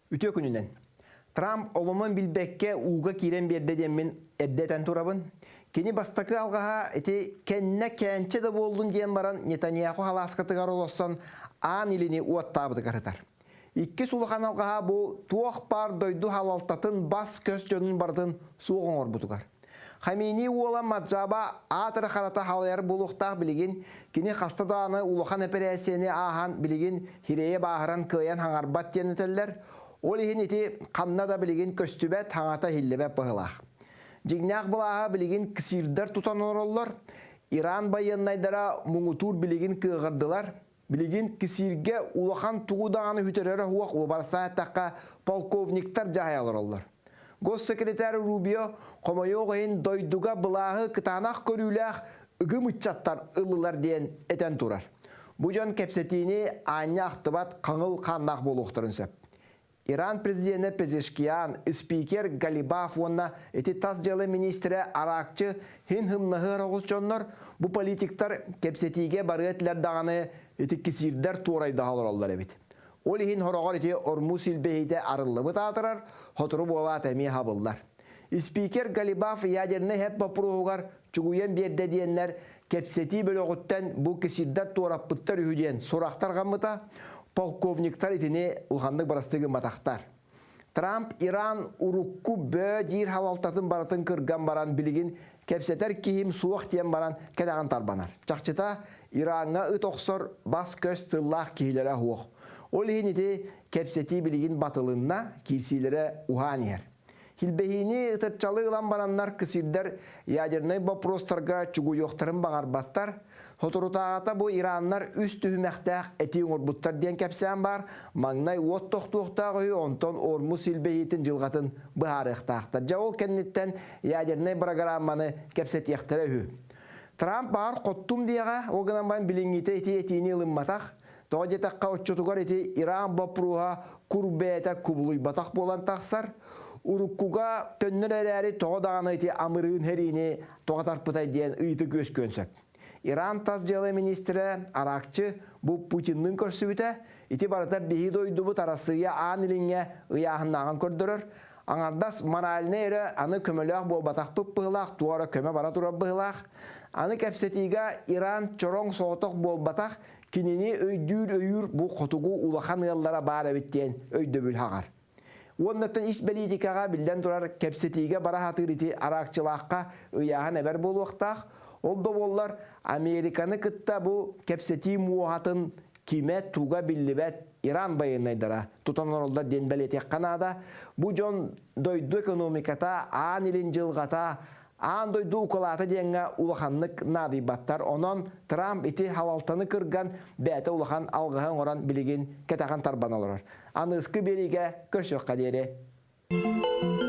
Үтүө күнүнэн. Трамп оломон билбэккэ ууга киирэн биэрдэ диэммин эрдэ этэн турабын. Кини бастакы алҕаһа ити кэннэ кээнчэ да буоллун диэн баран Нетаньяху халааскатыгар олорсон аан илини уоттаабытыгар сытар. Иккис улахан алҕаһа бу туох баар дойду халалтатын бас-көс дьонун барытын суох оҥорбутугар. Хамини уола Маджаба аатыра харата халайар буолуохтаах билигин кини хаста даҕаны улахан эпэрээссийэни ааһан билигин хирэйэ бааһыран кыайан хаҥарбат диэн этэллэр. Ол иһин ити ханна да билигин көстүбэт, хаҥата иһиллибэт быһыылаах. Дьиҥнээх былааһа билигин ксирдэр тутан олороллор. Иран байыаннайдара муҥутуур билигин кыаҕырдылар. Билигин кисииргэ улахан тугу даҕаны үтэрэрэ суох уобарастаан эттэххэ, полковниктар дьаһайа олороллор. Госсекретарь Рубио хомойуох иһин дойдуга былааһы кытаанах көрүүлээх ыгым ыччаттар ыллылар диэн этэн турар. Бу дьон кэпсэтиини аанньа ахтыбат хаҥыл хааннаах буолуохтарын сөп. Иран президенэ Пезешкиан, спикер Галибаф уонна ити тас дьыала миниистирэ Аракчы хин хымнаһыар оҕус дьоннор бу политиктар кэпсэтиигэ барыа этилэр даҕаны ити кисиирдэр туорайдаһа олороллор эбит. Ол иһин хороҕор ити Ормуз силбэһиитэ арыллыбыт аатырар, сотору буолаат эмиэ хабыллар. Спикер Галибаф ядернай хэп боппуруоһугар чугуйан биэрдэ диэннэр кэпсэтии бөлөҕүттэн бу кисирдэр туораппыттар үһү диэн сурах тарҕаммыта, полковниктар итини улаханнык барастыы гымматахтар. Трамп Иран урукку бөө диир халалтатын барытын кырган баран билигин кэпсэтэр киһим суох диэн баран кэтэҕин тарбанар. Чахчыта Ираҥҥа ыт охсор бас-көс тыллаах киһилэрэ суох. Ол иһин ити кэпсэтии билигин батылынна, киирсиилэрэ уһаан иһэр. Килбэһиини ытырчалы ылан бараннар кысирдэр ядернай боппуруостарга чугуйуохтарын баҕарбаттар. Соторутааҕыта бу ираннар үс түһүмэхтээх этии оҥорбуттар диэн кэпсээн баар. Маҥнай уот тохтуохтаах үһү, онтон Ормуз силбэһиитин дьылҕатын быһаарыахтаахтар. Дьэ ол кэнниттэн ядернай программаны кэпсэтиэхтэрэ үһү. Трамп баҕар хоттум диэҕэ, ол гынан баран билиҥҥитэ ити этиини ылымматах. Тоҕо диэтэххэ, оччотугар ити Иран боппуруоһа кур бэйэтэ кубулуйбатах буолан тахсар. Уруккуга төннөр эрээри тоҕо даҕаны ити амырыын сэриини тоҕо тарпытай диэн ыйытык үөскүөн сөп. Иран тас дьыала министрэ Аракчы бу Путинныын көрсүбүтэ. Ити барыта биһи дойдубут Арассыыйа Аан Илиҥҥэ ыйааһыннааҕын көрдөрөр. Аҥардас моральнай эрэ аны көмөлөөх буолбатахпыт быһыылаах, туох эрэ көмө бара турар быһыылаах. Аны кэпсэтиигэ Иран чороҥ соҕотох буолбатах, Кинини өйдүүр-өйүүр бу хотугу улахан ыаллара баар эбит диэн өйдөбүл хаҕар. Уоннаттан ис бэлиитикэҕэ биллэн турар кэпсэтиигэ бара сатыыр ити араакчылаахха ыйааһын эбэр буолуохтаах. Ол да буоллар Американы кытта бу кэпсэтии муоһатын кимэ туга биллибэт Иран байыаннайдара тутан олороллор диэн бэлиэтиэххэ наада. Бу дьон дойду экономиката, аан илин дьылҕата Аан дойду укулаата диэҥҥэ улаханнык наадыйбаттар. Онон Трамп ити халалтаны кырган, бэйэтэ улахан алҕаһы оҥорон билигин кэтэҕин тарбан олорор. Аныыскы биэриигэ көрсүөххэ диэри.